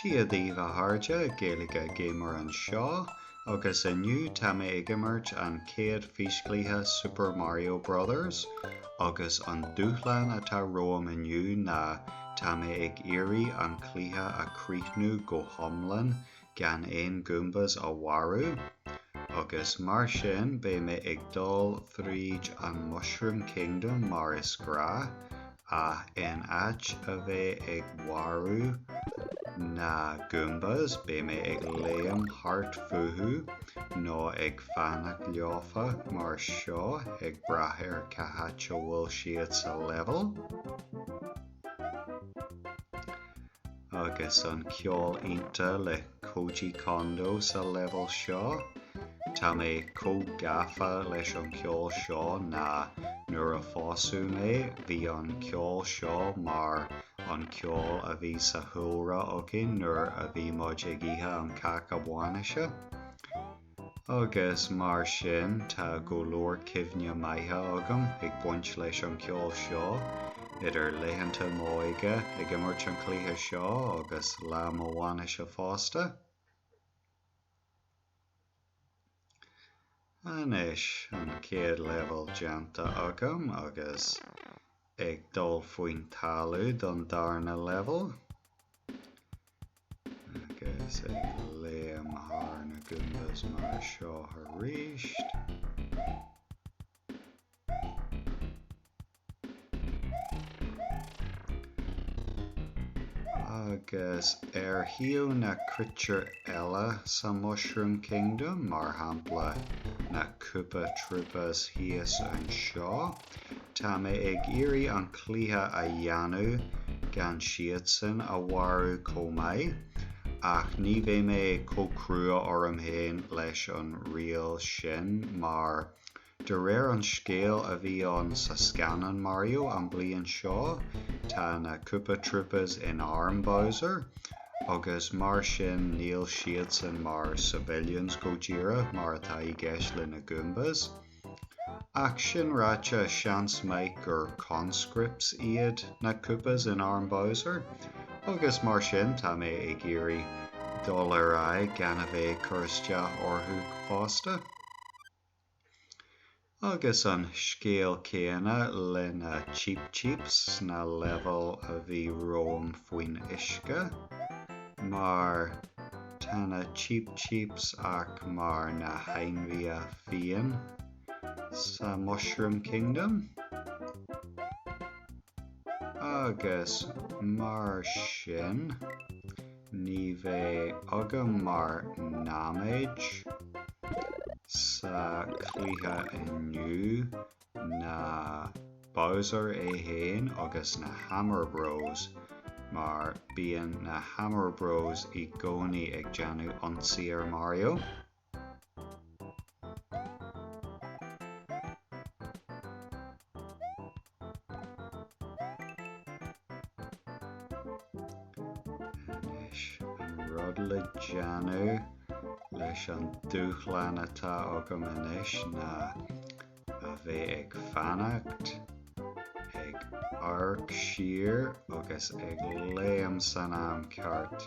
Dia daoibh a chairde, Gaeilge Gamer anseo, agus inniu tá mé ag imirt an chéad físchluiche Super Mario Brothers, agus an dúshlán atá romham inniu ná tá mé ag iarraidh an cluiche a chríochnú go hiomlán gan aon Goombas a mharú, agus mar sin beidh mé ag dul thríd an Mushroom Kingdom mar is gnáth, ach in áit a bheith ag mharú na Goombas beidh mé ag léim thart fúthu nó ag fanacht leofa mar seo ag brath ar cá háit a bhfuil siad sa leibhéal. Agus an ceol iontach le Koji Kondo sa leibhéal seo. Tá mé chomh gafa leis an cheol seo ná nuair a phósadh mé bhí an ceol seo mar an ceol a bhí sa chúlra againn nuair a bhí muid ag ithe an cáca bainise. Agus mar sin tá go leor cuimhne maithe agam ag baint leis an ceol seo, idir laethanta m'óige ag imirt an chluiche seo agus lá mo bhainise fosta. Anois an chéad leibhéal déanta agam agus ag dul faoin talamh don darna leibhéal. Agus ag léim thar na Goombas mar seo arís. Agus ar thaobh na critir eile sa Mushroom Kingdom, mar shampla na Koopa Troopas thíos anseo, Tá mé ag iarraidh an cluiche a dhéanamh gan siadsan a mharú chomh maith, ach ní bheidh mé chomh crua orm féin leis an riail sin mar, de réir an scéil a bhí ann sa scannán Mario an bliain seo, tá na Koopa Troopas in arm Bowser, agus mar sin níl siadsan mar civilians go díreach mar atá i gceist le na Goombas. Ach sin ráite, seans maith gur conscripts iad na Koopas in Arm Bowser, agus mar sin tá mé ag iarraidh dul ar aghaidh gan a bheith ag cur isteach orthu fosta. Agus an scéal céanna le na Cheep Cheeps sna leibhéil a bhí romham faoin uisce, mar Tá na Cheep Cheeps ach mar na hainmhithe fiáin sa Mushroom Kingdom. Agus mar sin, ní bheidh agam mar náiméid sa chluiche inniu ná Bowser é féin agus na Hammer Bros mar bíonn na Hammer Bros i gcónaí ag déanamh ionsaí ar Mario. Anois an rud le déanamh leis an dúshlán atá agam anois ná a bheith ag fanacht, ag amharc siar agus ag léim san am ceart.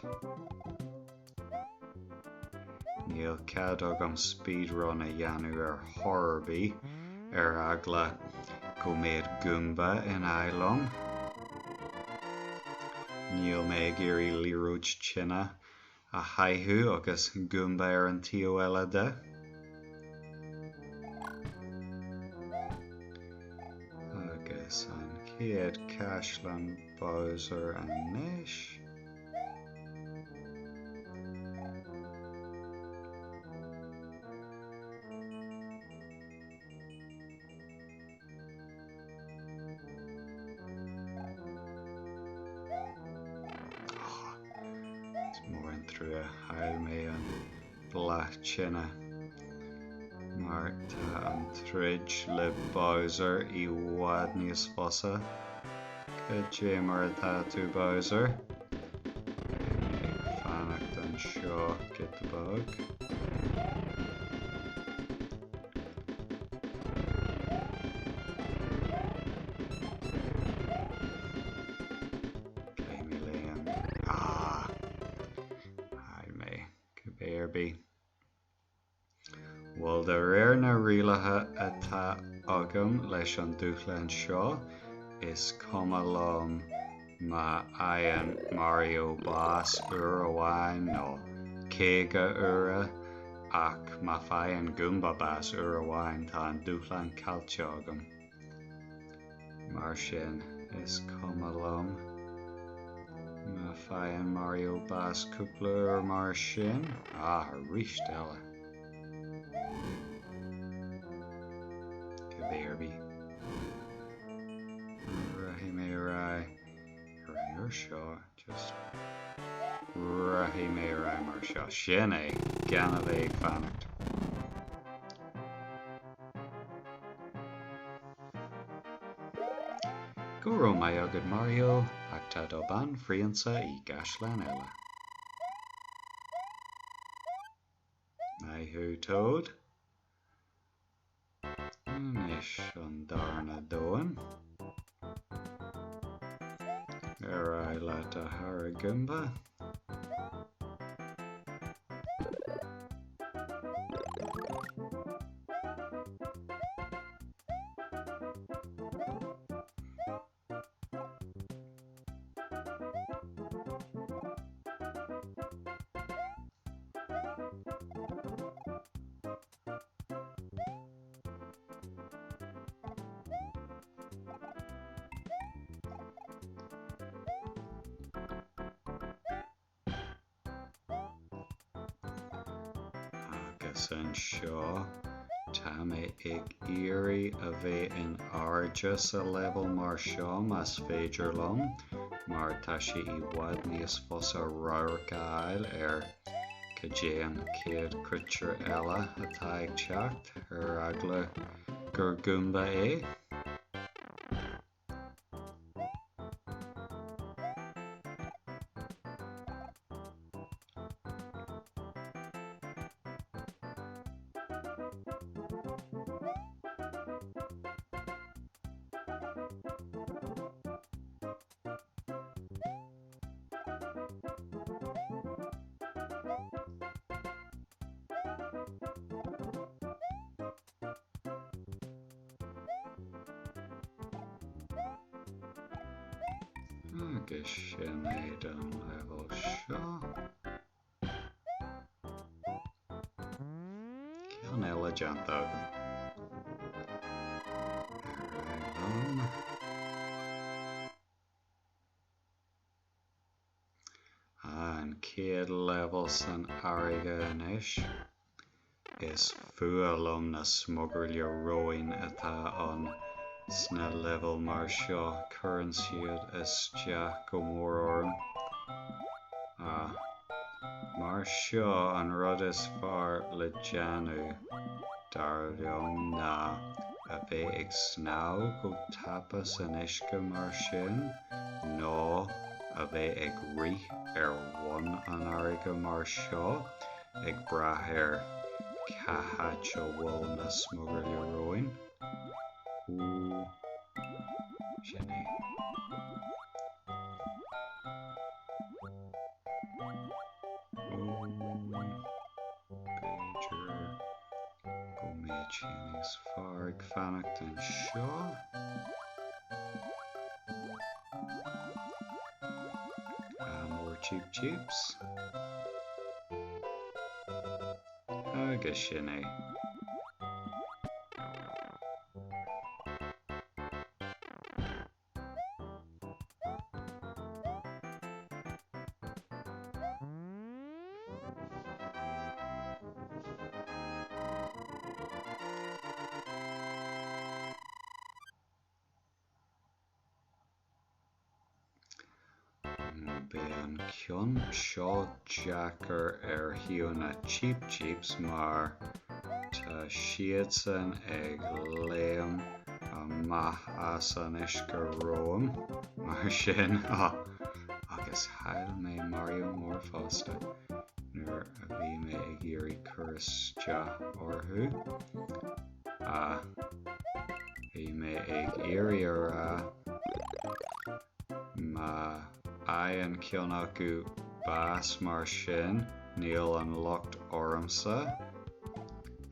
Níl cead agam speedrun a dhéanamh ar chor ar bith ar eagla go mbeadh Goomba in aghaidh liom. Níl mé ag iarraidh liathróid tine a chaitheamh agus Goomba ar an taobh eile de. Agus an chéad caisleán Bowser anois. Is mór an trua chaill mé an bláth tine mar tá an troid le Bowser i bhfad níos fusa. Cad é mar atá tú Bowser? Beidh mé ag fanacht anseo giota beag. Caithfidh mé léim. Ah! bith. Bhuel, de réir na rialacha atá agam leis an dúshlán seo, is cuma liom má fhaigheann Mario bás uair amháin nó 50 uaire, ach má faigheann Goomba bás uair amháin, tá an dúshlán caillte agam. Mar sin, is cuma liom má faigheann Mario bás cúpla uair mar sin. Ah, arís eile. Cibé ar bith. Rachaidh mé ar aghaidh ar an uair seo, just rachaidh mé ar aghaidh mar seo. Sin é, gan a bheith ag fanacht. Go raibh maith agat Mario, ach tá do banphrionsa i gcaisleán eile. Maith thú Toad. Anois an darna domhan. Ar aghaidh leat a chara Goomba. Agus anseo, tá mé ag iarraidh a bheith in airde sa leibhéal mar seo más féidir liom, mar tá sé i bhfad níos fusa radharc a fháil ar cad é an chéad chriatúr eile atá ag teacht, ar eagla gur Goomba é. Agus sin é don leibhéal seo. Ceann eile déanta agam. Ar aghaidh liom. An chéad leibhéal san fharraige anois. Is fuath liom na smugairle róin atá ann sna leibhéil mar seo, cuireann siad isteach go mór orm. Ah, mar seo an rud is fearr le déanamh, dar liom, ná a bheith ag snámh go tapa san uisce mar sin, nó a bheith ag rith ar bhun an fharraige mar seo, ag brath ar cá háit a bhfuil na smugairle róin. Ó, sin é. Ó, b'fhéidir go mbeadh sé níos fearr ag fanacht anseo. More Cheep Cheeps. Agus sin é. Beidh an ceann seo deacair ar thaobh na Cheep Cheeps mar tá siadsan ag léim amach as an uisce romham, mar sin, agus chaill mé Mario mór fosta nuair a bhí mé ag iarraidh cur isteach orthu. Ah. Bhí mé ag iarraidh a rá, má fhaigheann ceann acu bás mar sin, Níl an locht ormsa.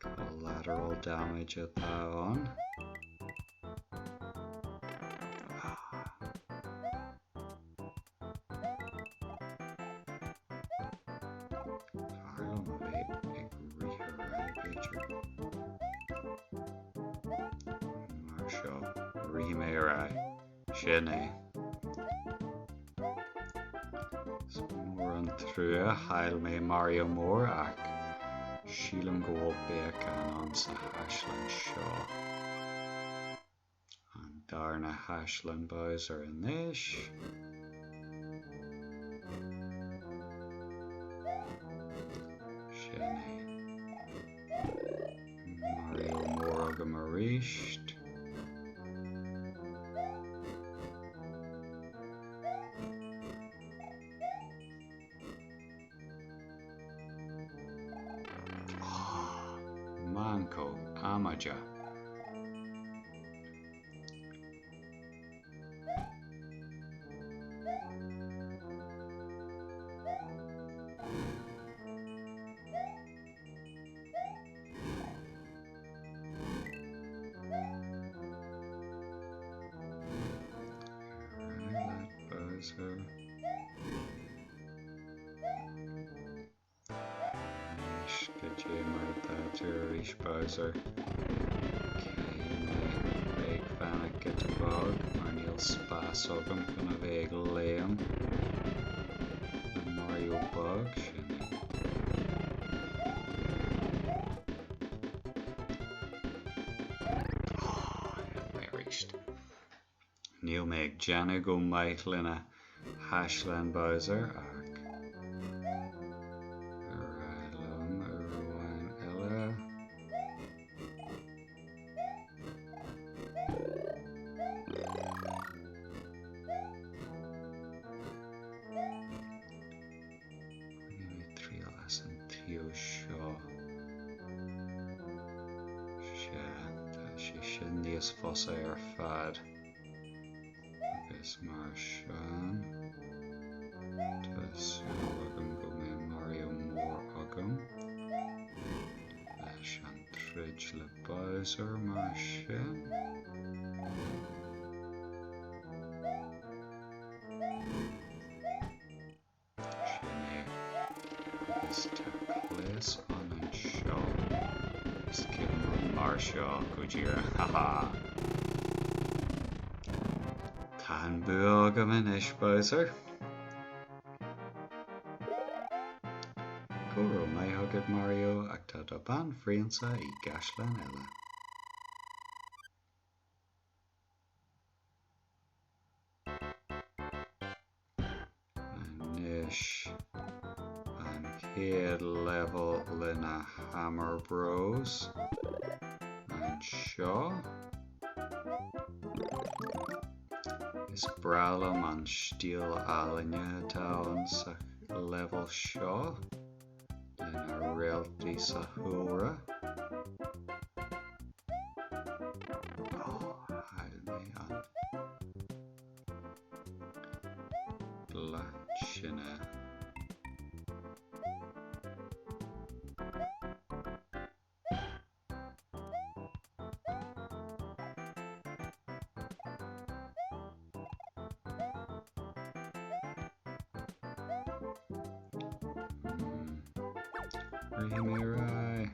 Collateral damage atá ann. B'fhearr liom a bheith ag rith ar aghaidh, b'fhéidir. Mar seo, rithfidh mé ar aghaidh. Sin é. Is mór an trua, chaill mé Mario mór ach sílim go bhfuil beacán ann sa chaisleán seo. An darna Chaisleán Bowser anois. Sin é. Mario mór agam arís. Ah, meancóg amaideach. Bowser. Anois, cad é mar atá tú arís, Bowser? Caithfidh mé bheith ag fanacht giota beag mar níl spás agam chun a bheith ag léim le Mario beag, sin é. Oh, thit mé arís. Níl mé ag déanamh go maith lena Chaisleán Bowser ach ar aghaidh liom uair amháin eile. Bainfidh mé triail as an taobh seo. Sea, tá sé sin níos fusa ar fad. Agus mar sin, tá súil agam go mbeidh Mario mór agam leis an troid le Bowser mar sin. Sin é. Agus tá cleas ann anseo. Is cuimhin liom mar seo go díreach. Ha ha! Tá an bua agam anois, Bowser. Go raibh maith agat, Mario, ach tá do bhanphrionsa i gcaisleán eile. Anois an chéad leibhéal le na Hammer Bros anseo. Is breá liom an stíl ealaíne atá ann sa leibhéal seo le na réaltaí sa chúlra. Oh, chaill mé an Plaitine. Rithfidh mé ar aghaidh.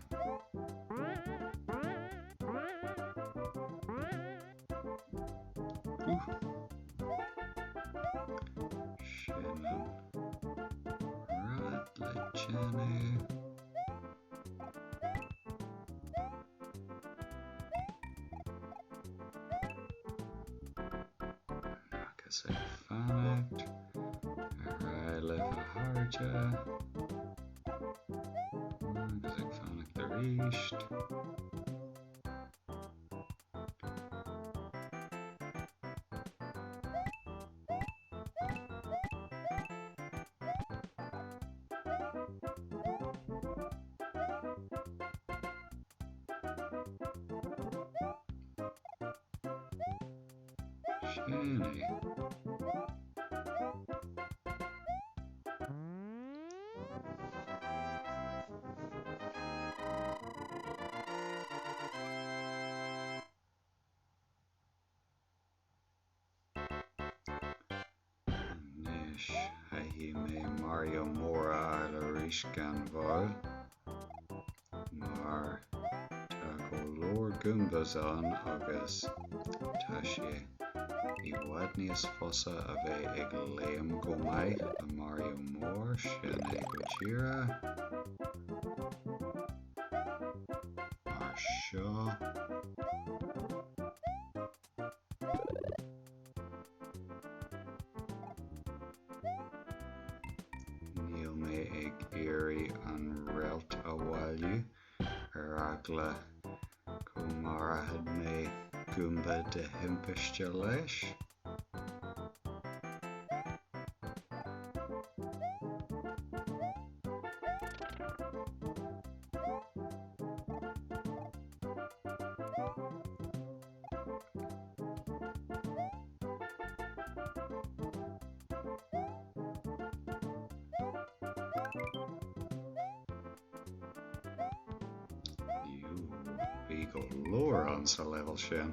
Sin an rud le déanamh. Agus ag fanacht ar aghaidh libh a chairde. Agus ag fanacht arís. Sin é. Caithfidh mé Mario mór a fháil arís gan mhoill, mar tá go leor Goombas ann agus tá sé i bhfad níos fusa a bheith ag léim go maith le Mario mór, sin é go díreach. Mar seo. Níl mé ag iarraidh an réalt a bhailiú ar eagla go maróidh mé Goomba de thimpiste leis. Bhí go leor ann sa leibhéal sin.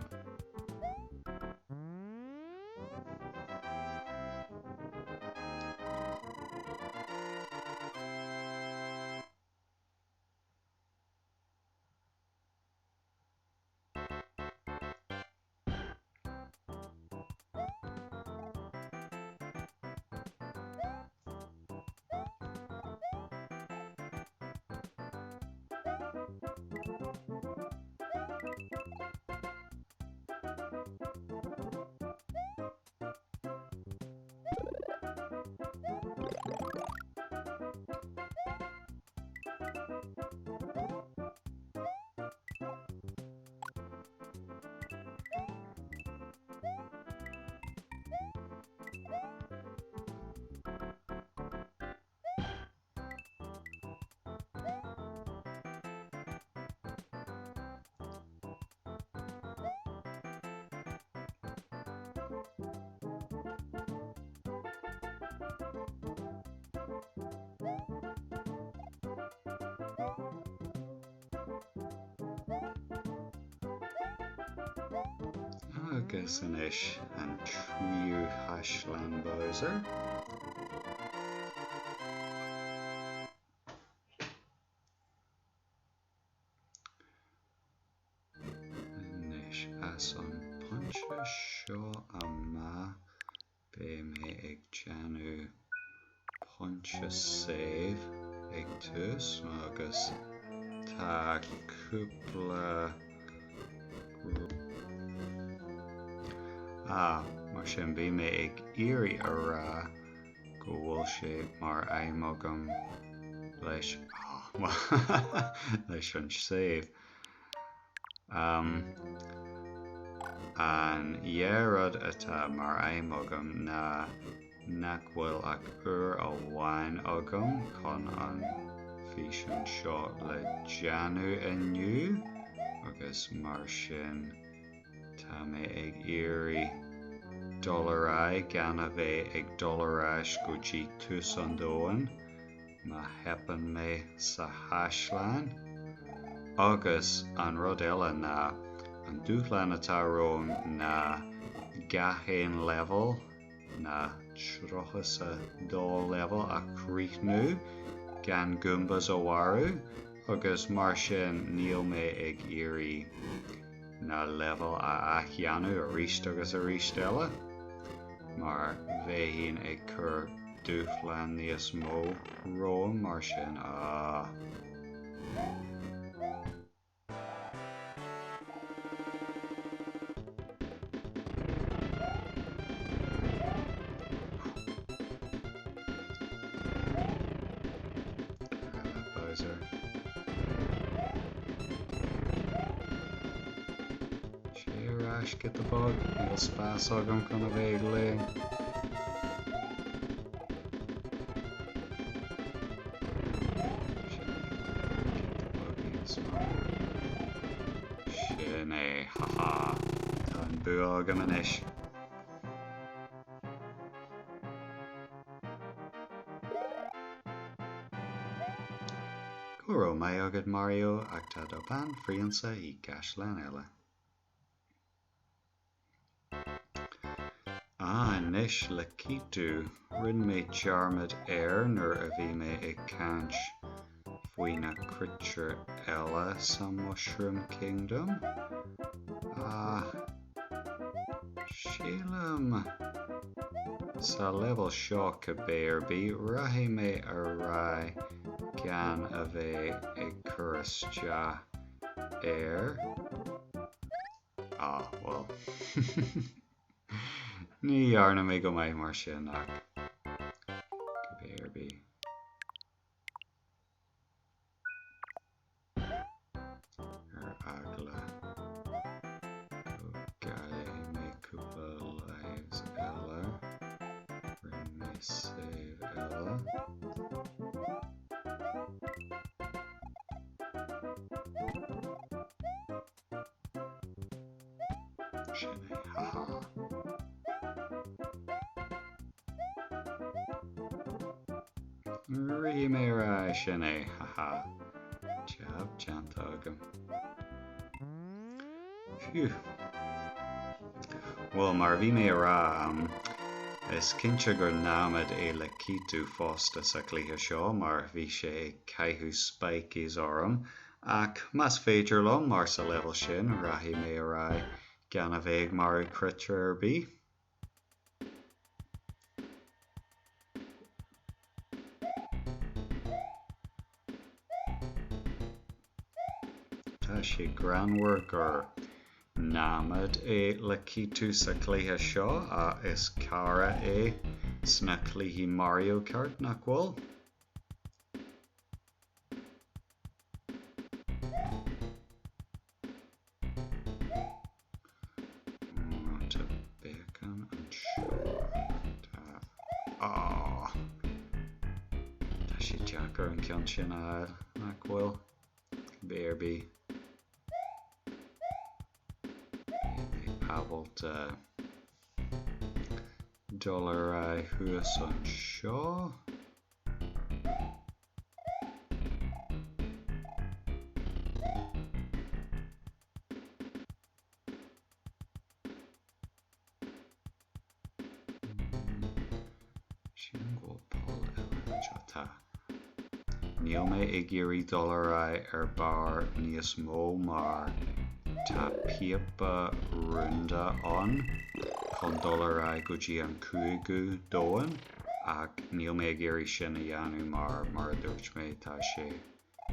Agus anois an tríú Chaisleán Bowser. Anois as an bpointe seo amach beidh mé ag déanamh pointe save ag tús agus tá cúpla Ah, mar sin bhí mé ag iarraidh a rá go bhfuil sé mar aidhm agam leis leis an save. An dhá rud atá mar aidhm agam ná nach bhfuil ach uair amháin agam chun an físeán seo le déanamh inniu agus mar sin tá mé ag iarraidh dul ar aghaidh gan a bheith ag dul ar ais go dtí tús an domhain. má theipeann mé sa chaisleán. Agus an rud eile ná, an dúshlán atá romham ná gach aon leibhéal, na 32 leibhéal a chríochnú gan Goombas a mharú, agus mar sin níl mé ag iarraidh na leibhéil a athdhéanamh arís agus arís eile, mar bheinn ag cur dúshlán níos mó romham mar sin. Ah. Bowser. Sé ar ais, get the bug, níl spás agam chun a bheith ag léim. Sin é, get the bug níos mó. Sin é, haha, tá an bua agam anois. Go raibh maith agat Mario, ach tá do bhanphrionsa i gcaisleán eile. Ah, anois le cinntiú Rinne mé dearmad air nuair a bhí mé ag caint faoi na créatúir eile sa Mushroom Kingdom. Ach sílim sa leibhéal seo cibé ar bith, rachaidh mé ar aghaidh gan a bheith ag cur isteach air. Ah, bhuel. Ní dhearna mé go maith mar sin ach cibé ar bith. Ar eagla go gcaillfidh mé cúpla lives eile, rinne mé save eile. Sin é, haha. Rithfidh mé ar aghaidh, sin é, haha. Jab déanta agam. Phew. Bhuel, mar a bhí mé a rá, is cinnte gur námhaid é Lakitu fosta sa chluiche seo mar bhí sé ag caitheamh spikies orm Ach más féidir liom, mar sa leibhéal sin, rachaidh mé ar aghaidh gan a bheith ag marú créatúr ar bith. Tá sé greannmhar gur námhaid é Lakitu sa chluiche seo, ach is cara é sna cluichí Mario Kart, nach bhfuil? Tá beacán anseo. Tá. Á! Tá sé deacair an ceann sin a fháil, nach bhfuil? Cibé ar bith. Beidh mé ábalta dul ar aghaidh thuas anseo. Sílim go bhfuil poll eile anseo. Tá. Níl mé ag iarraidh dul ar aghaidh ar barr níos mó mar tá píopa rúnda ann chun dul ar aghaidh go dtí an cúigiú domhan. Ach níl mé ag iarraidh sin a dhéanamh mar, mar a dúirt mé, tá sé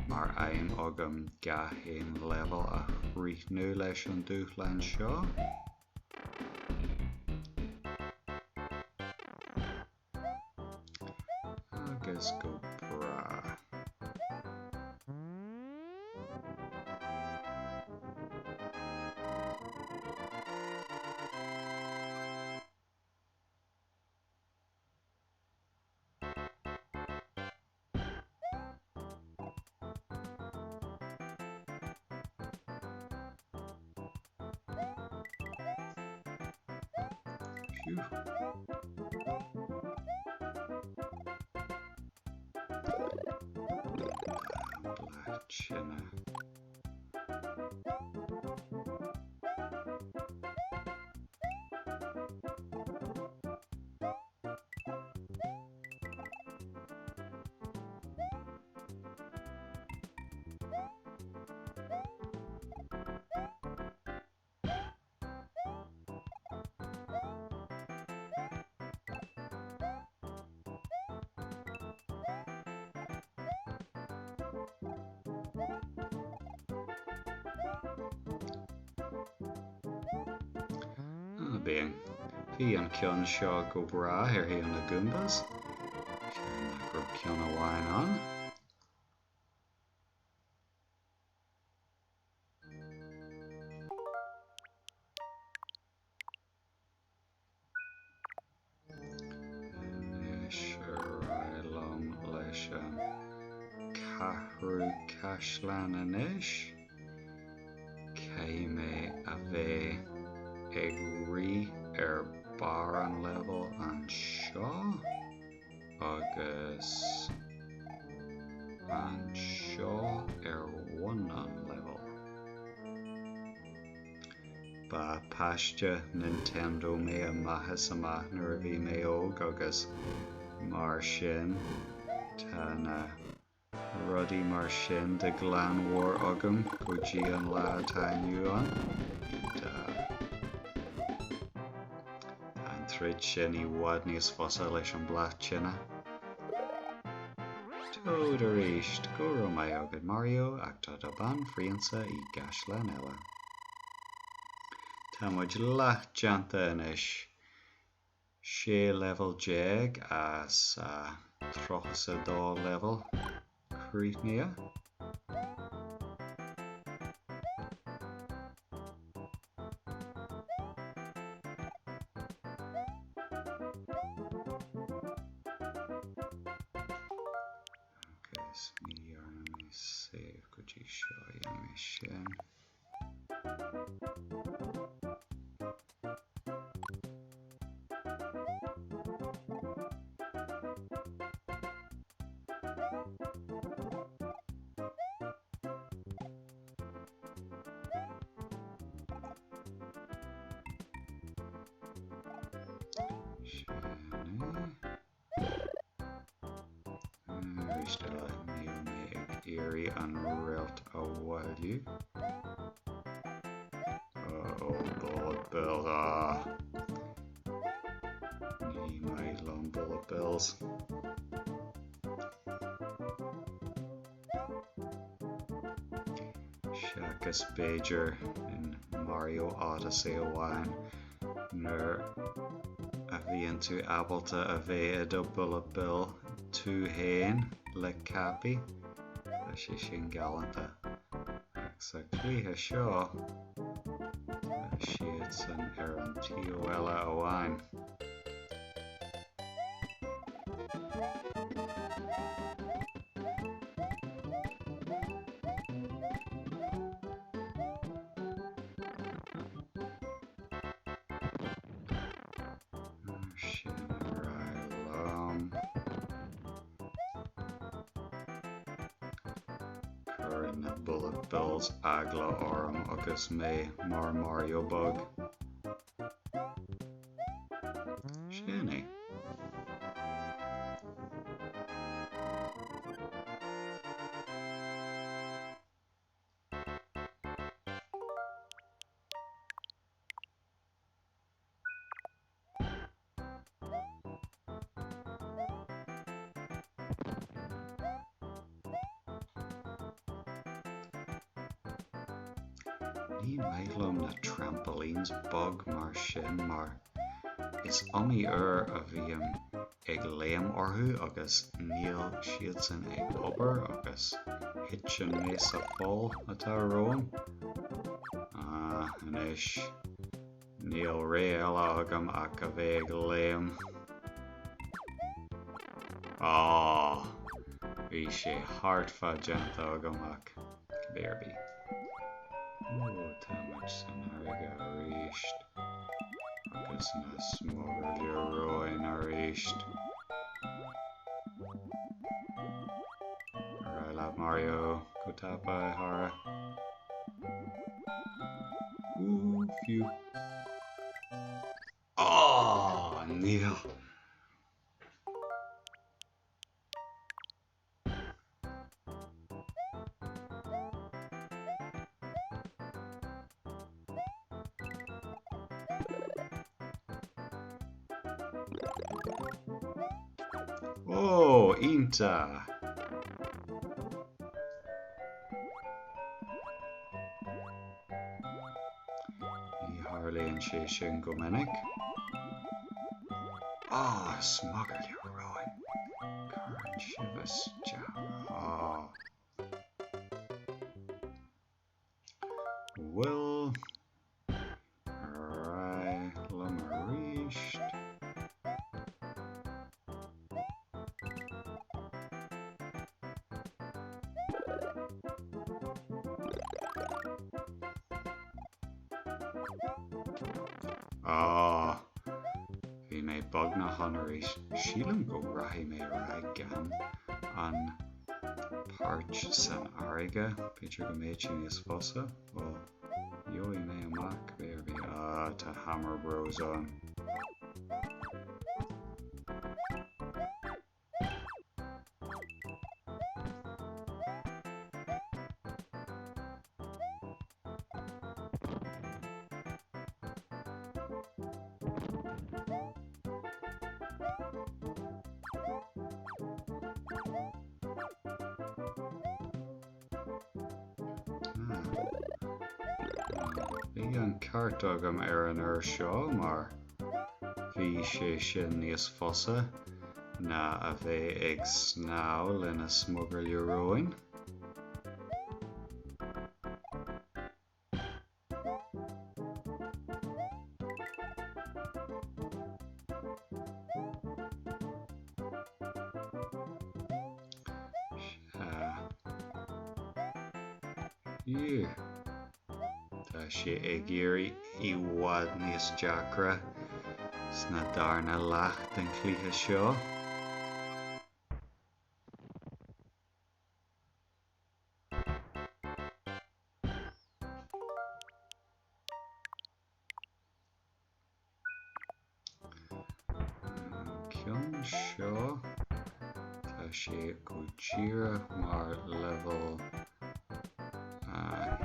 mar aidhm agam gach aon leibhéal a chríochnú leis an dúshlán seo. Agus go breá. Phew. Tine. Ah, bíonn. Bhí an ceann seo go breá ar thaobh na Goombas. Sílim nach raibh ceann amháin ann. Anois ar aghaidh liom leis an ceathrú caisleán anois. Caithfidh mé a bheith ag rith ar barr an leibhéil anseo agus anseo ar bhun an leibhéil. Ba páiste Nintendo mé amach is amach nuair a bhí mé óg agus. Mar sin, tá na rudaí mar sin de ghlan mhór agam go dtí an lá atá inniu ann. Tá an troid sin i bhfad níos fusa leis an bláth tine. Toad arís! Go raibh maith agat Mario, ach tá do banphrionsa i gcaisleán eile. Tá muid leath déanta anois. 16 leibhéal as 32 leibhéal críochnaithe. Agus ní dhearna mé save go dtí seo, dhéanfaidh mé sin. Sin é. Arís eile, níl mé ag iarraidh an réalt a bhailiú. Oh, bullet bills, ah! Ní maith liom bullet bills. Seachas b'fhéidir in Mario Odyssey amháin nuair a bhíonn tú ábalta a bheith i do Bullet Bill tú féin le Cappy, tá sé sin galánta. Ach sa chluiche seo, tá siadsan ar an taobh eile amháin. Mar sin ar aghaidh liom. Cuireann na Bullet Bills eagla orm agus mé mar Mario Bug. Sin é. Ní maith liom na trampolines bog mar sin mar is iomaí uair a bhím ag léim orthu agus níl siadsan ag obair agus thiteann mé sa pholl atá romham. Ah, anois, níl rogha eile agam ach a bheith ag léim. Ah! Bhí sé thart fá déanta agam ach cibé ar bith. Ó, tá muid san fharraige arís. Agus na smugairle róin arís. Ar aghaidh leat Mario, go tapa a chara. Ooh, phew. Aww, níl. Ó, iontach! Ní tharlaíonn sé sin go minic. Ah, smugairle róin. Cuireann sibh isteach. Ah. Bhuel, ar aghaidh liom arís. Ah, bhí mé beagnach ann arís. Sílim go rachaidh mé ar aghaidh gan an páirt san fharraige. B'fhéidir go mbeidh sé níos fusa. Bhuel, gheobhaidh mé amach cibé ar bith. Ah, tá Hammer Bros ann. Bhí an ceart agam ar an uair seo mar bhí sé sin níos fusa ná a bheith ag snámh le na smugairle róin. Sea. Tá sé ag éirí i bhfad níos deacra sna darna leath den chluiche seo. An ceann seo, tá sé go díreach mar leibhéal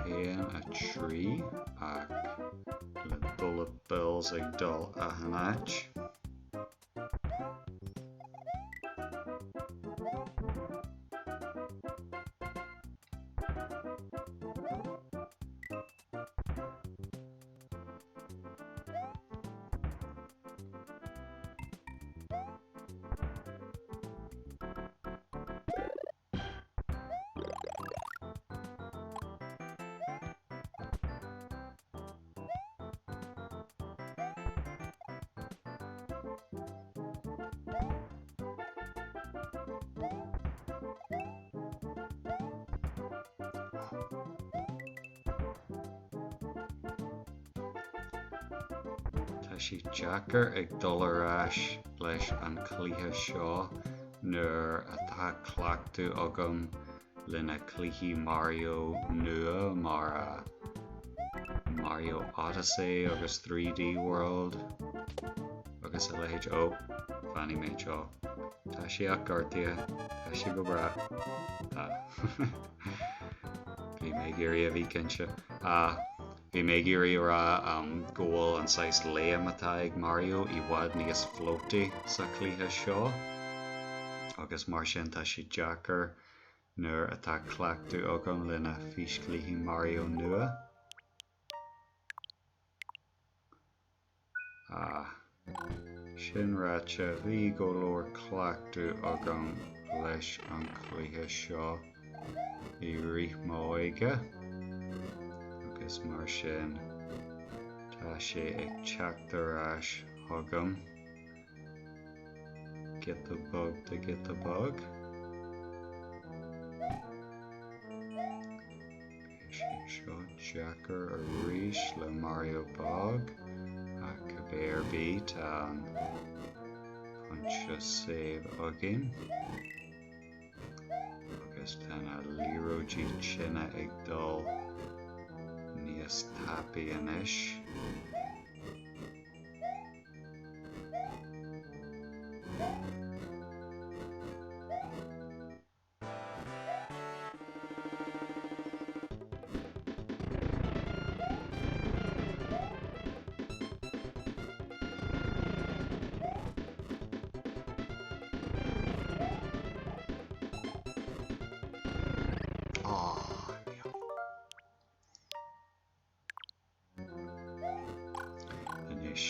1, 3 ach le bullet bills ag dul achan áit. Tá sé deacair ag dul ar ais leis an chluiche seo nuair atá cleachtadh agam le na cluichí Mario nua mar Mario Odyssey agus 3D World agus a leithéid. Ó, fanfaidh mé anseo. Tá sé ach gortaithe. Tá sé go breá. Tá. Bhí mé ag iarraidh a bheith cinnte. Bhí mé ag iarraidh a rá go bhfuil an saghas léim atá ag Mario i bhfad níos floaty sa chluiche seo agus mar sin tá sé deacair nuair atá cleachtadh agam le na físchluichí Mario nua. Ach sin ráite, bhí go leor cleachtadh agam leis an chluiche seo i rith m'óige agus mar sin tá sé ag teacht ar ais chugam giota beag de ghiota beag. Beidh sé seo deacair arís le Mario Bog, ach cibé ar bith tá an pointe save againn agus tá na liathróidí tine ag dul níos tapaí anois. Anois,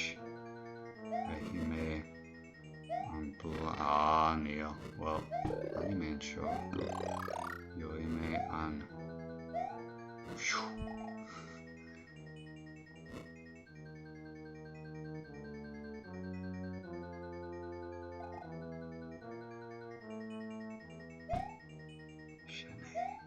beidh mé an bla... Ah, níl. Bhuel, fanfaidh mé anseo. Gheobhaidh mé an... Phew! Sin é.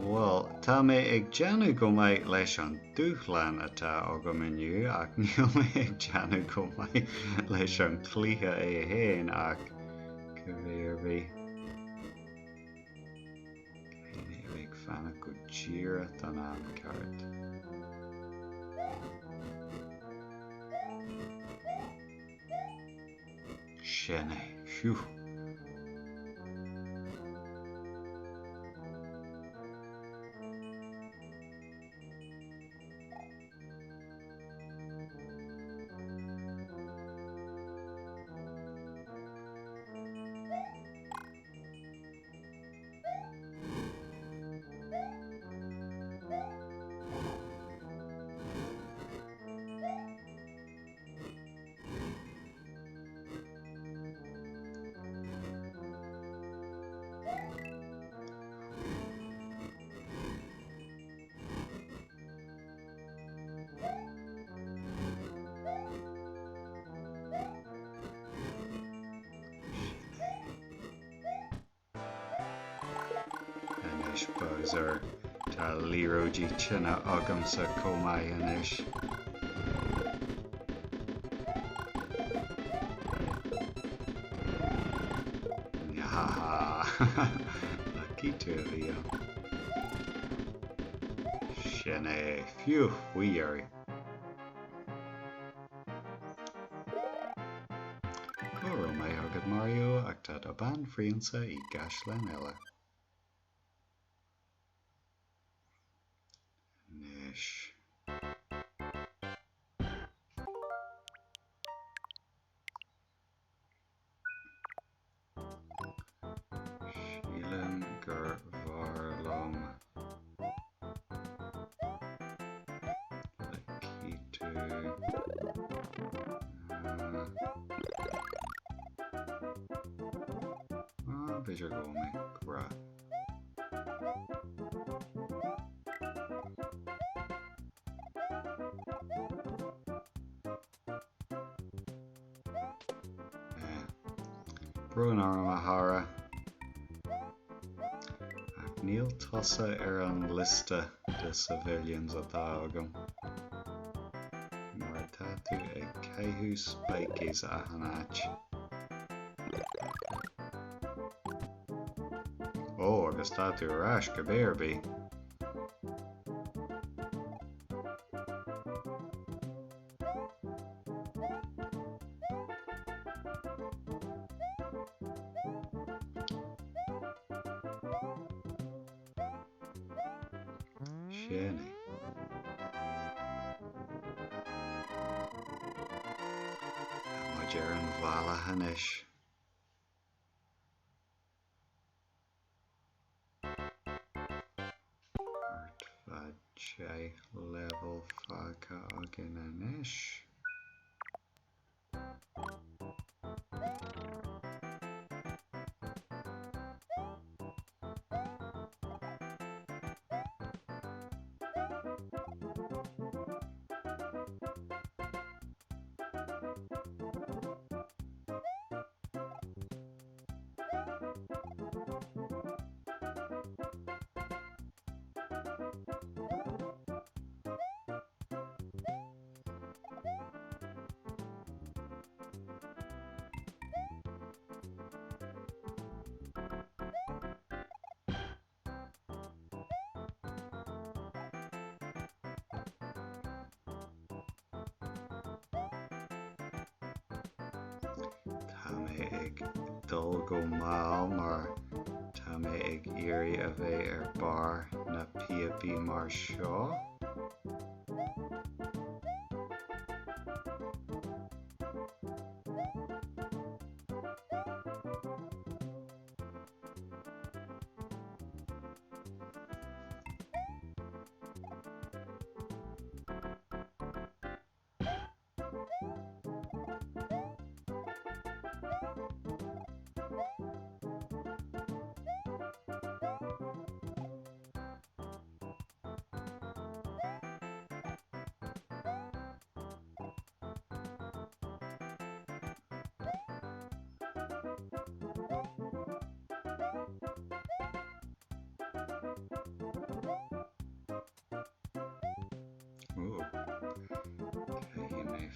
Bhuel, tá mé ag déanamh go maith leis an dúshlán atá agam inniu ach níl mé ag déanamh go maith leis an chluiche é féin ach cibé ar bith, caithfidh mé a bheith ag fanacht go díreach don am ceart. Sin é. Phew. Anois Bowser, tá liathróidí tine agamsa chomh maith anois. Haha! Lucky tú a bhí ann. Sin é, phew, faoi dheireadh. Go raibh maith agat Mario, ach tá do banphrionsa i gcaisleán eile. Anois. Sílim gur bhfearr liom a chinntiú. B'fhéidir go bhfuil mé go breá. Brón orm a chara. Ach níl tusa ar an liosta de civilians atá agam. Mar tá tú ag caitheamh spikies achan áit. Ó, agus tá tú ar ais cibé ar bith. Sin é. Tá muid ar an bhealach anois. Thart fá 10 leibhéal fágtha againn anois. Tá mé ag dul go mall mar tá mé ag iarraidh a bheith ar barr na píopaí mar seo.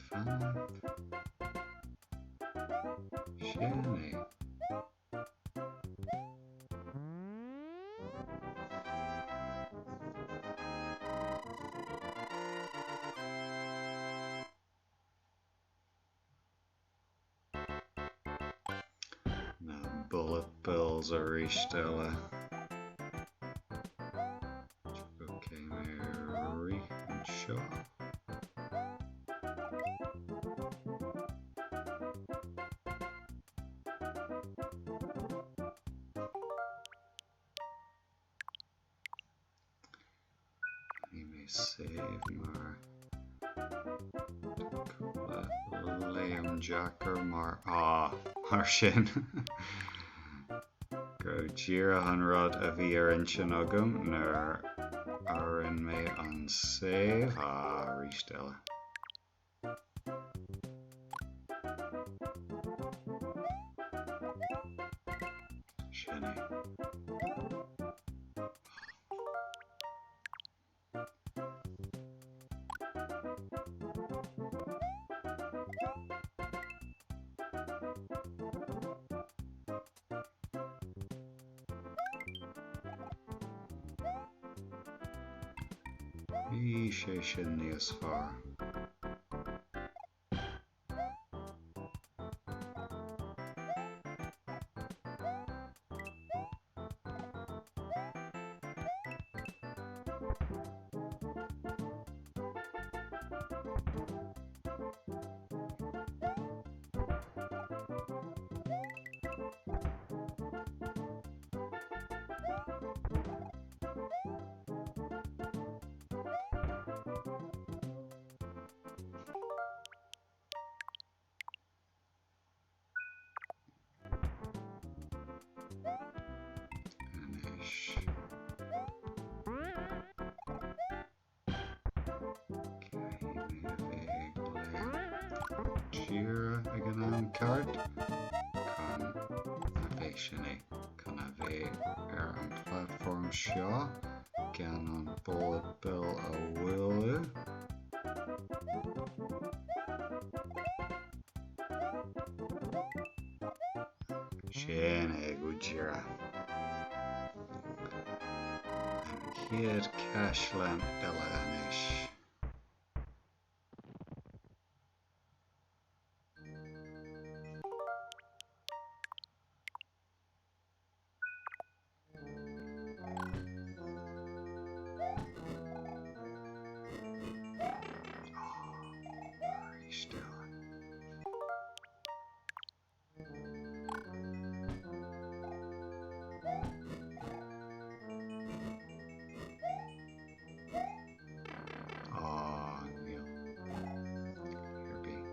Fanaip. Sin é. Na bullet bills arís eile. Ok, mé rith anseo. Ní mé save mar cúpla léim deacair mar ah mar sin go díreach an rud a bhí ar intinn agam nuair a rinne mé an save ah arís eile. Sin é. Bhí sé sin níos fearr. Anois. Caithfidh mé a bheith ag léim díreach ag an am ceart chun a bheith sin é, chun a bheith ar an platform seo gan an bullet bill a bhualadh. Sin é go díreach. An chéad caisleán eile anois. Arís eile. Á, níl. Ar bith.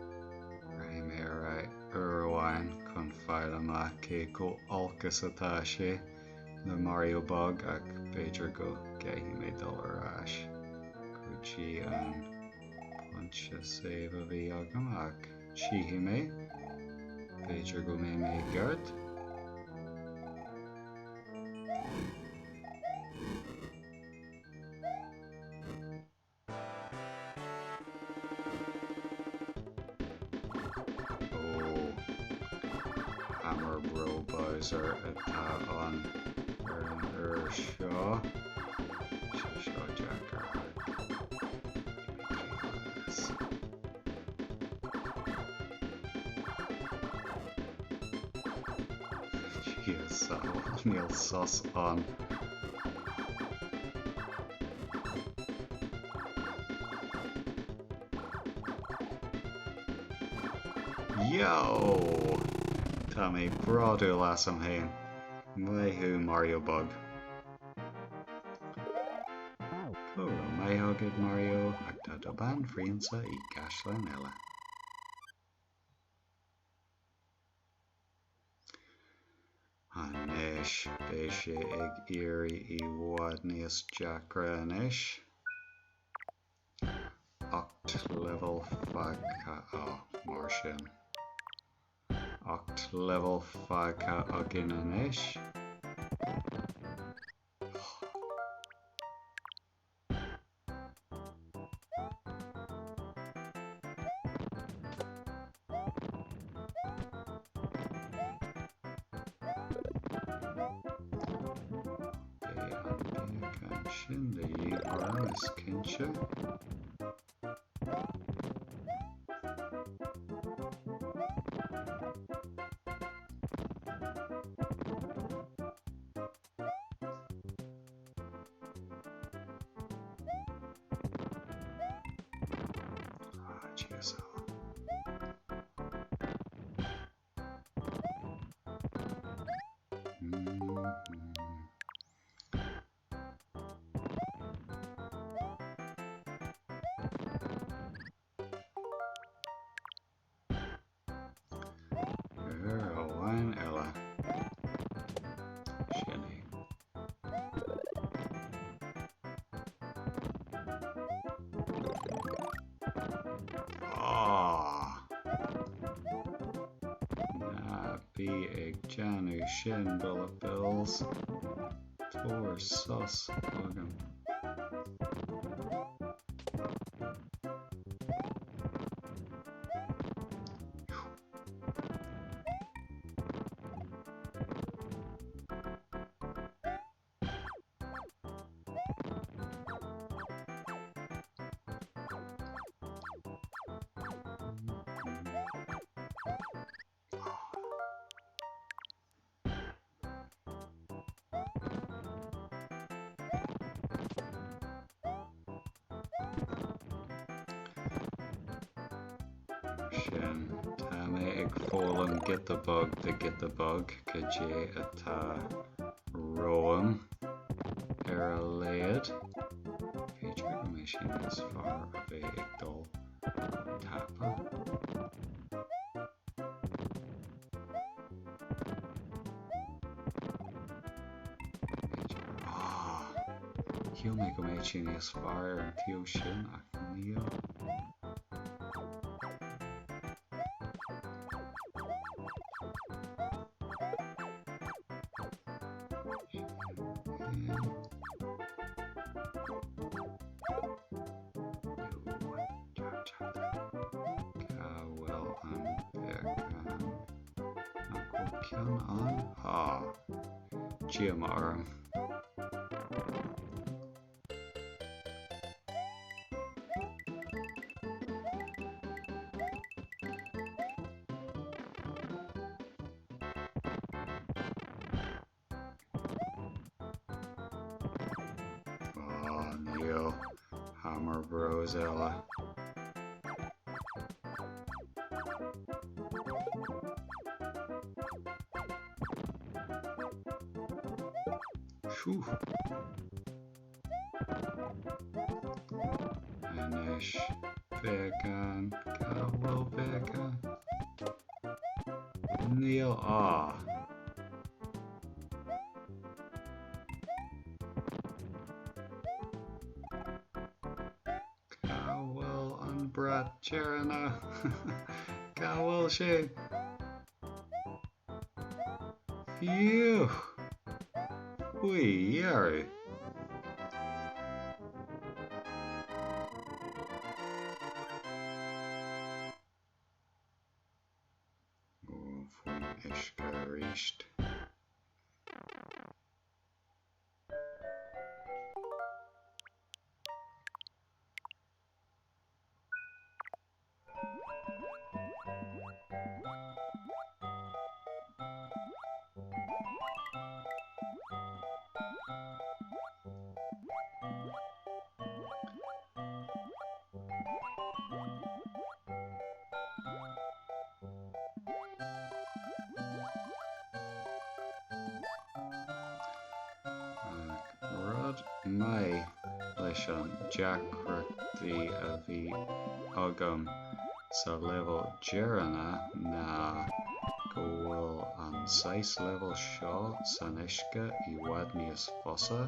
Rachaidh mé ar aghaidh uair amháin chun fáil amach cé chomh olc is atá sé le Mario Bug ach b'fhéidir go gcaithfidh mé dul ar ais go dtí an pointe save a bhí agam ach tchífidh mé. B'fhéidir go mbeidh mé i gceart. Ó, Hammer Bro Bowser atá ann ar an uair seo. Sé seo deacair ach Níl sos ann. Yo! Tá mé bródúil asam féin. Maith thú Mario Bug. Go raibh maith agat Mario ach tá do bhanphrionsa i gcaisleán eile. Anois, beidh sé ag éirí i bhfad níos deacra anois. 8 leibhéal fágtha, á, mar sin. 8 leibhéal fágtha againn anois. sin de dhíth orm, is cinnte. Ah, Jesus. Uair amháin eile. Sin é. Ah! Ná bí ag déanamh sin, Bullet Bills. Tabhair sos agam. Mar sin, tá mé ag foghlaim giota beag de ghiota beag cad é atá romham ar a laghad. B'fhéidir go mbeidh sé níos fearr a bheith ag dul tapa. Shíl mé go mbeadh sé níos fearr ar an taobh sin ach níl. Cá bhfuil an beacán? Nach bhfuil ceann ann? Á! Díomá orm. Á, níl. Hammer Bros eile. Phew. Anois, beacán, cá bhfuil beacán? Níl, á. Cá bhfuil an brat deireanach? Cá bhfuil sé? Phew! Faoi dheireadh! Ó, faoin uisce arís. Ach rud maith leis an deacrachtaí a bhí agam sa leibhéal deireanach ná go bhfuil an saghas leibhéal seo san uisce i bhfad níos fusa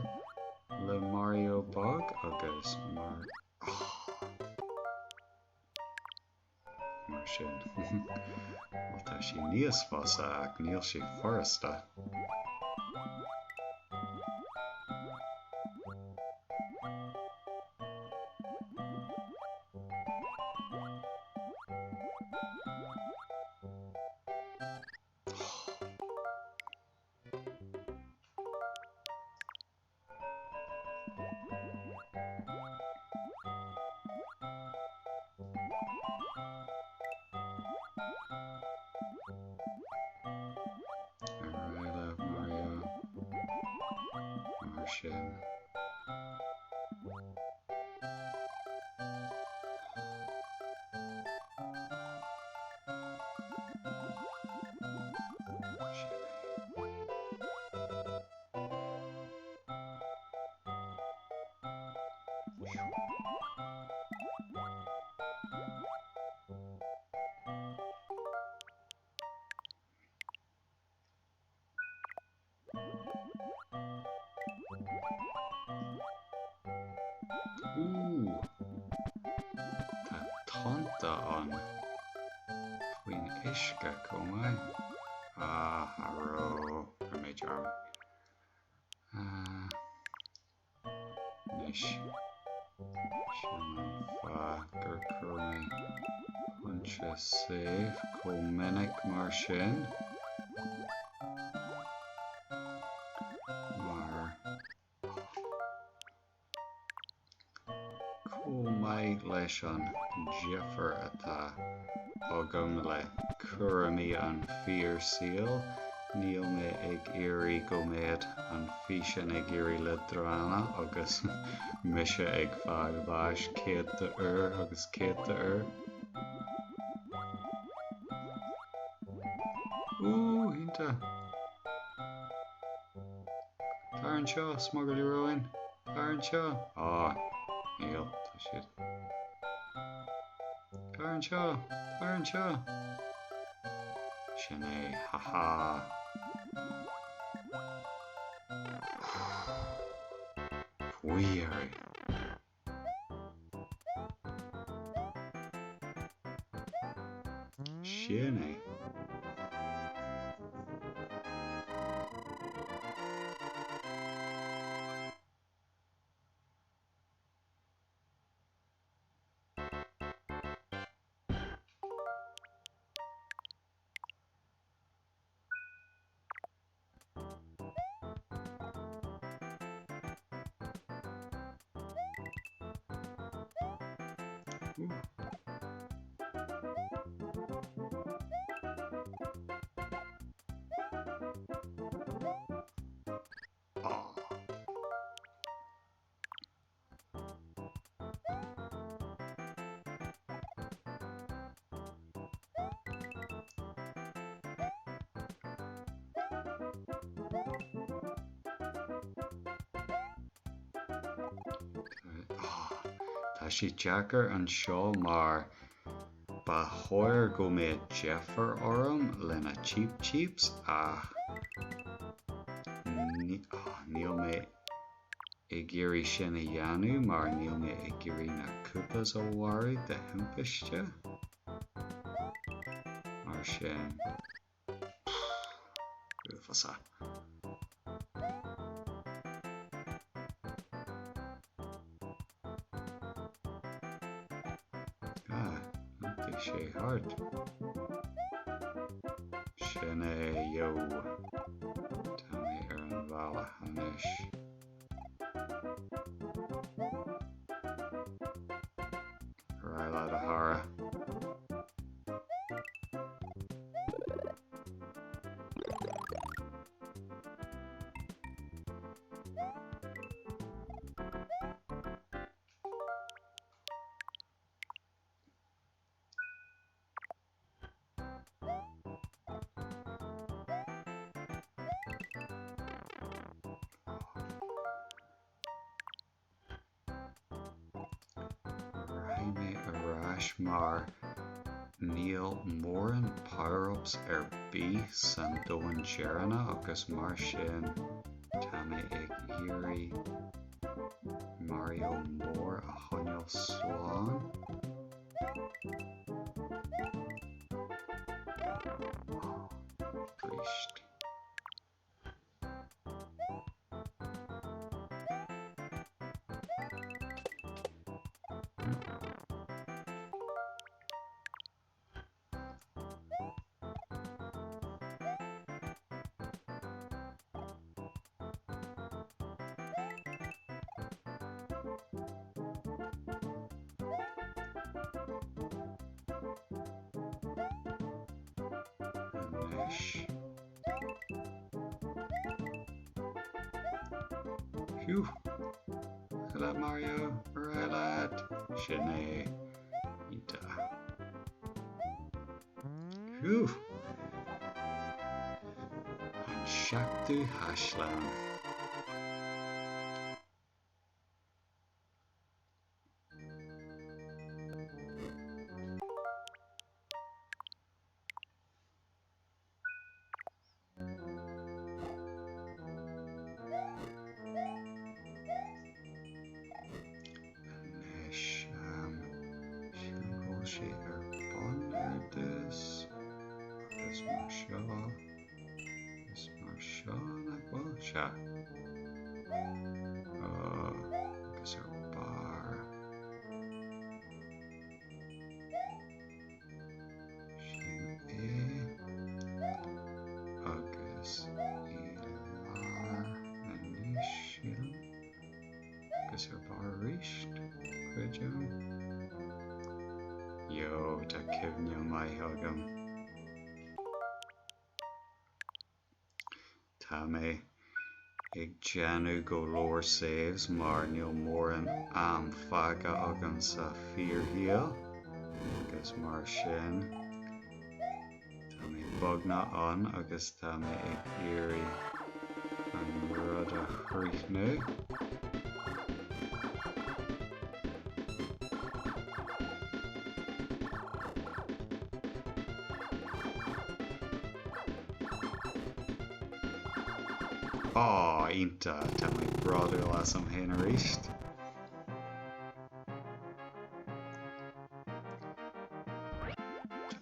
le Mario beag agus mar Mar sin, bhuel tá sé níos fusa ach níl sé furasta. Ar aghaidh leat, Mario. Mar sin. Sin é. Ooh! Tá tonnta ann faoin uisce chomh maith. Ah, a raibh, rinne mé dearmad. Ah, anois, sin an fáth gur chuir mé pointe save chomh minic mar sin. Mar. Chomh maith leis an deifir atá agam le cúraimí an fíorshaoil, níl mé ag iarraidh go mbeadh an físeán ag éirí leadránach agus mise ag fáil bháis céadta uair agus céadta uair. Ooh, iontach! Tar anseo, smugairlí róin. Tar anseo. Á, níl, tá siad. Tar anseo, tar anseo. Sin é, ha ha. Faoi Sin é. Ooh. Oh. Tá sé deacair anseo mar ba chóir go mbeadh deifir orm le na Cheep Cheeps ach níl mé ag iarraidh sin a dhéanamh mar níl mé ag iarraidh na Koopas a mharú de thimpiste. Mar sin, uafásach. Ah, iompaigh sé thart. Sin é, yo. Tá mé ar an bhealach anois. Ar aghaidh leat, a chara. Rachaidh mé ar ais mar níl mórán power-ups ar bith san domhan deireanach agus mar sin tá mé ag iarraidh Mario mór a choinneáil slán. Arís. ais. Phew! Ar aghaidh leat Mario! Ar aghaidh leat! Sin é! Iontach. Phew! An seachtú haisleán. Anois, sílim go bhfuil sé ar bun ar dtús agus mar seo agus mar seo nach bhfuil? Sea. Agus ar barr. Sin é. Agus i lár anois, sílim. Agus ar barr arís, creidim. Yo, tá cuimhne maith agam. Tá mé ag déanamh go leor saves mar níl mórán am fágtha agam sa fíorshaol agus mar sin tá mé beagnach ann agus tá mé ag iarraidh an rud a chríochnú. Aww, iontach, tá mé bródúil asam féin arís.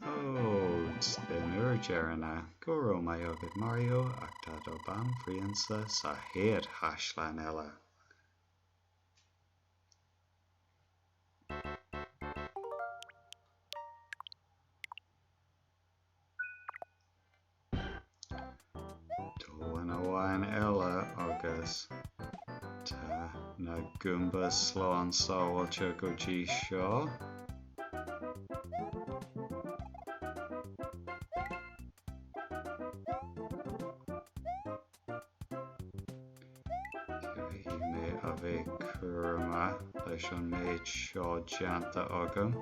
Toads, den uair deireanach, go raibh maith agat Mario, ach tá do banphrionsa sa chéad chaisleán eile. Domhan amháin eile agus tá na Goombas slán sábháilte go dtí seo. Caithfidh mé a bheith cúramach leis an méid seo déanta agam,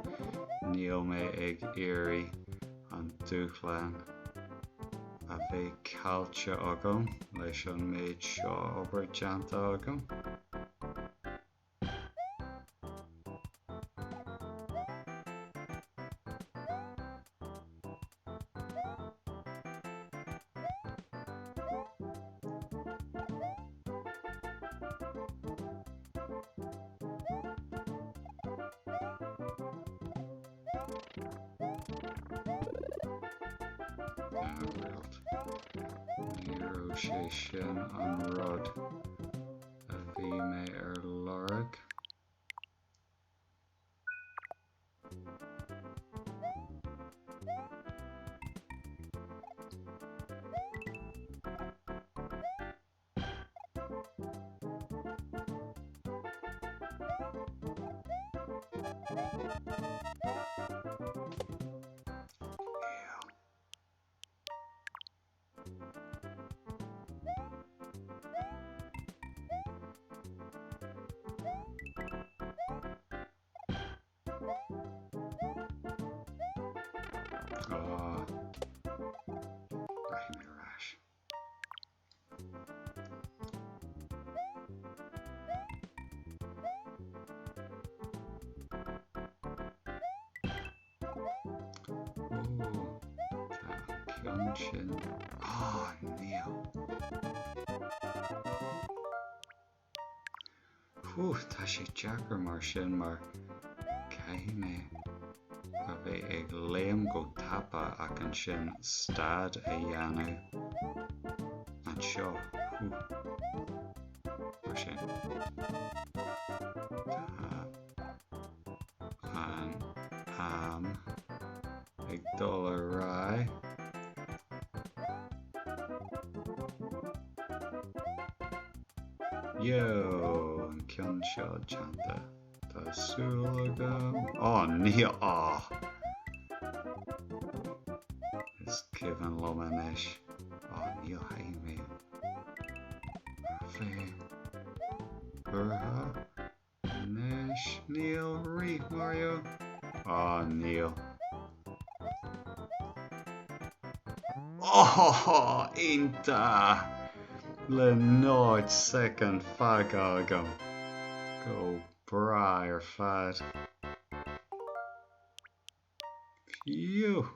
níl mé ag iarraidh an dúshlán a bheith caillte agam leis an méid seo obair déanta agam. Ní raibh sé sin an rud a bhí mé ar lorg. Ah. Rachaidh mé ar ais. Ó, tá an ceann sin. Ah, níl. Whew, tá sé deacair mar sin mar caithfidh mé a bheith ag léim go tapa ach ansin stad a dhéanamh anseo. Whew. Mar sin. Tá an am ag dul ar aghaidh. Yo, an ceann seo déanta. Tá súil agam. Ó, ní, á! Is cuimhin liom anois. Á, níl, chaithfidh mé bheith buartha anois. Níl, rith Mario. Á, níl. Ó, iontach! Le 0 soicind fágtha agam. Go breá ar fad. Phew!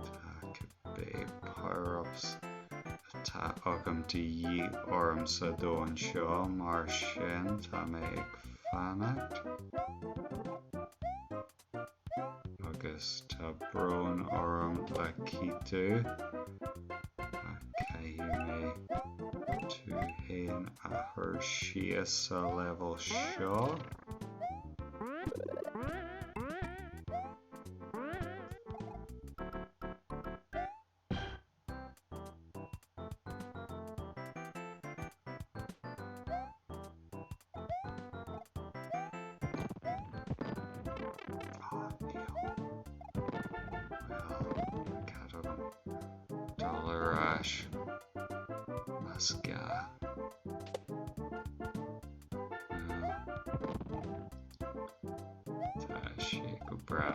Tá cibé power-ups atá agam de dhíth orm sa domhan seo, mar sin tá mé ag fanacht. Agus tá brón orm le cinntiú, ach caithfidh mé tú féin a chur síos sa leibhéal seo. Oh, níl. Bhuel, cead agam dul ar ais más gá. Tá sé go breá.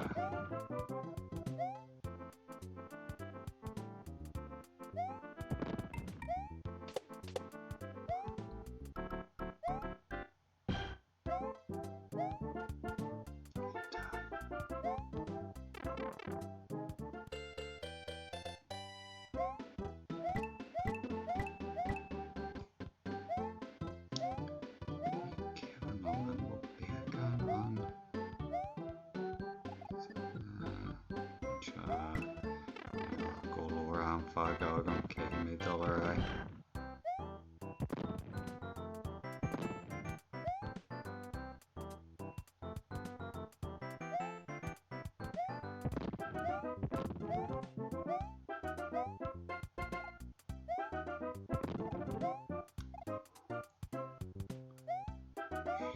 Ní cuimhin liom an bhfuil beagán ann. Níl go leor am fágtha agam, caithfidh mé dul ar aghaidh.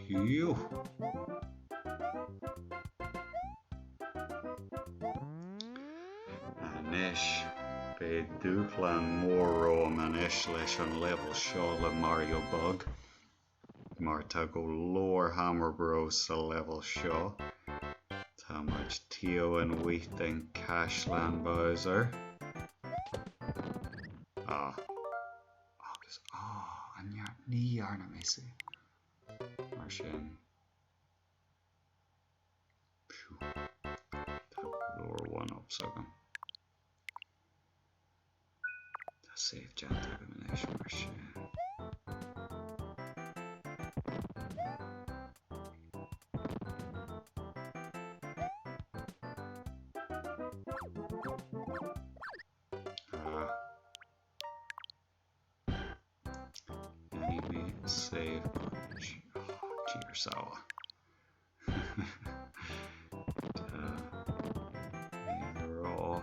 Phew! Anois, beidh dúshlán mór romham anois leis an leibhéal seo le Mario Bug, mar tá go leor Hammer Bros sa leibhéal seo. Tá muid taobh amuigh den Caisleán Bowser. Ah. Agus, ah, an ní dhearna mé save. Mar sin, phew, tá go leor one-ups agam. Tá save déanta agam anois, mar sin. Ah. Enemy save. Oh, Sawa. Tá rá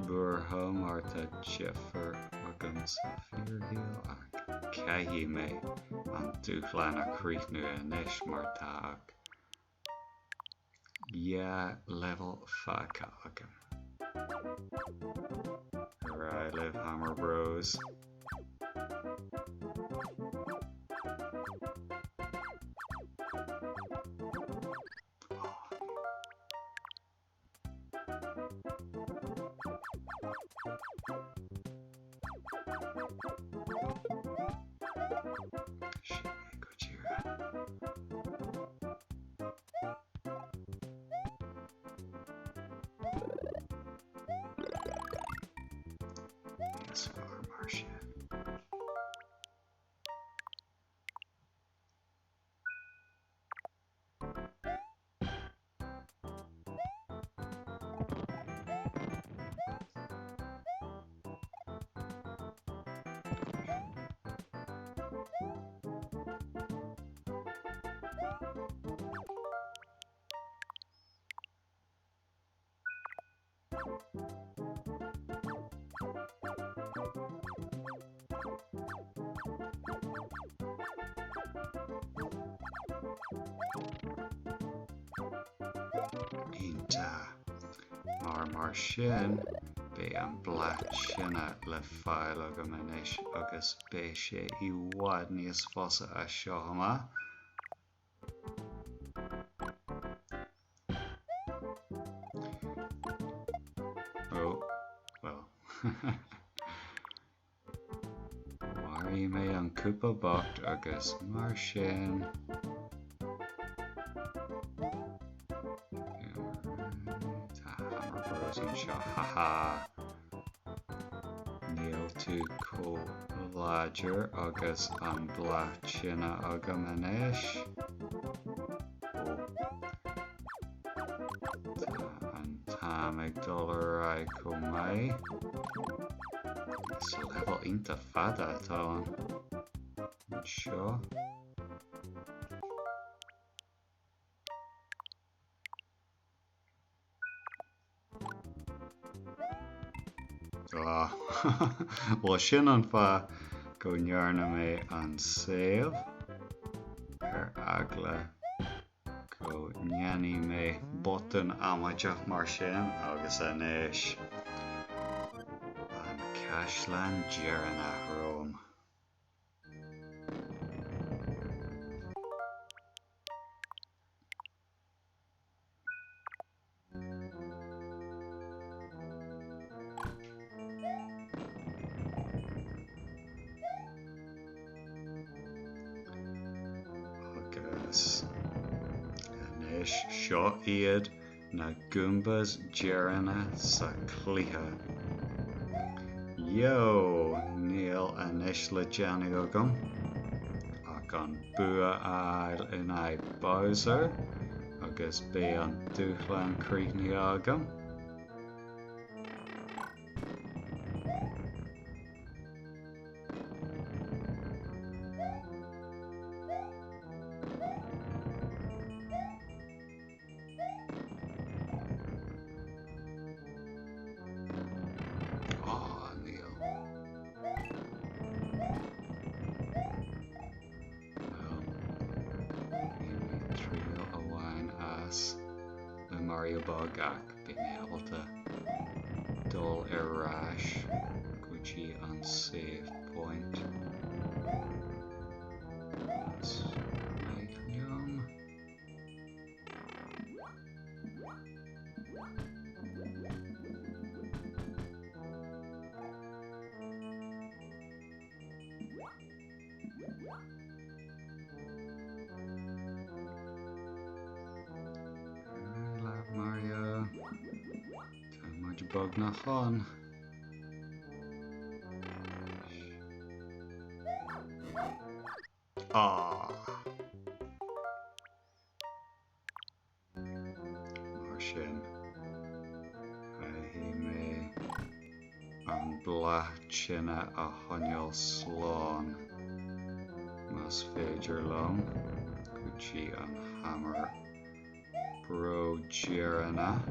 buartha mar tá deifir agam sa fíorshaol ach caithfidh mé an dúshlán a chríochnú anois mar tá ach 2 leibhéal fágtha agam. Ar aghaidh libh Hammer Bros. Sin é go díreach. Níos fearr mar sin. Iontach. Mar mar sin, beidh an bláth tine le fáil agam anois agus beidh sé i bhfad níos fusa as seo amach. Oh, well. Mharaigh mé an Koopa bocht agus mar sin Tá Hammer Bros anseo, haha! Níl tú chomh láidir agus an bláth tine agam anois. Ó. Tá an t-am ag dul ar aghaidh chomh maith. Is leibhéal iontach fada atá ann anseo. Ah, bhuel sin an fáth go ndearna mé an save ar eagla go ndéanfaidh mé botún amaideach mar sin agus anois an caisleán deireanach romham. Agus anois seo iad na Goombas deireanacha sa chluiche. Yo! Níl anois le déanamh agam ach an bua a fháil in aghaidh Bowser agus beidh an dúshlán críochnaithe agam. Á, níl. Bhuel, bhain mé triail amháin as le Mario beag ach beidh mé ábalta dul ar ais go dtí an save point. Más maith liom. Mario. Tá muid beagnach ann. Ah! Mar sin, caithfidh mé an bláth tine a choinneáil slán, más féidir liom, go dtí an Hammer Bro deireanach.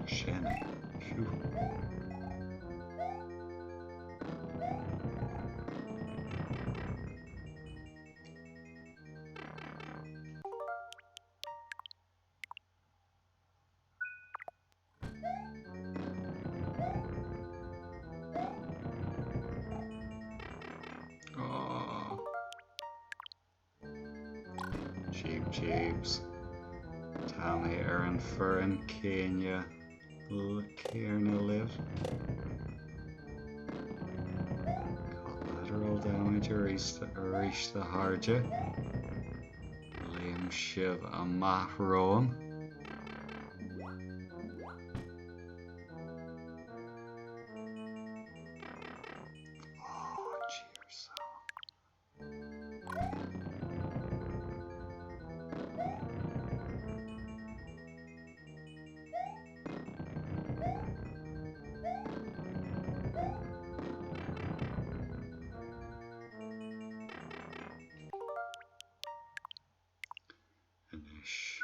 Sin é. Phew. Jeeps. Tá mé ar an foireann céanna céarna libh. Collateral damage arís arís a chairde. Léim sibh amach romham. Oh, cheers. Anois.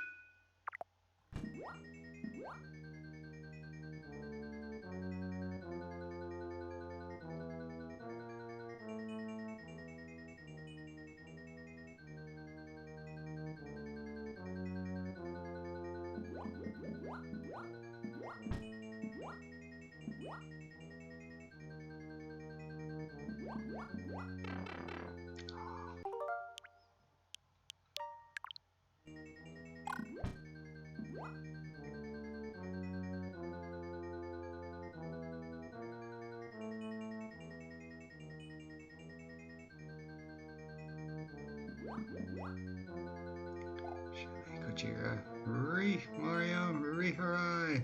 Sin é go díreach. Rith, Mario, rith ar aghaidh!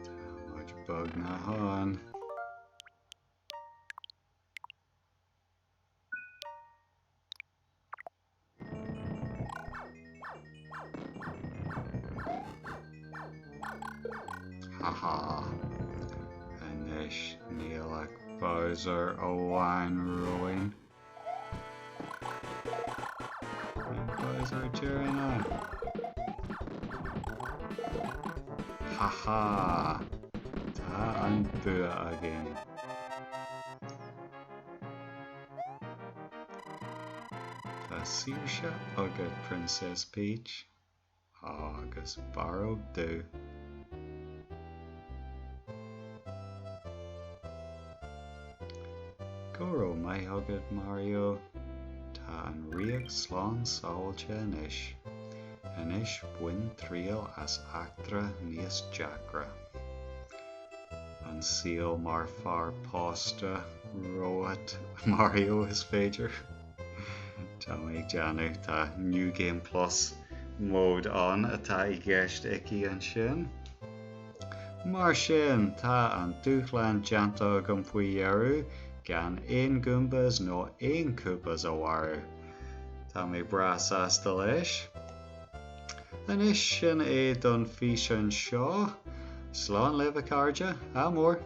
Tá muid beagnach ann. Haha. Anois níl ach Bowser amháin romhainn. An Bowser deireanach. Haha. Tá an bua againn. Tá saoirse agat, Princess Peach, agus barróg dubh. Go raibh maith agat, Mario. Tá an ríocht slán sábháilte anois. Anois bain triail as eachtra níos deacra. An saol mar fear pósta romhat Mario is féidir. Tá mé ag déanamh, tá New Game Plus mode ann atá i gceist aici ansin. Mar sin, tá an dúshlán déanta agam faoi dheireadh, gan aon Goombas nó aon Koopas a mharú. Tá mé breá sásta leis. Anois sin é don físeán seo. Slán libh a chairde, ádh mór!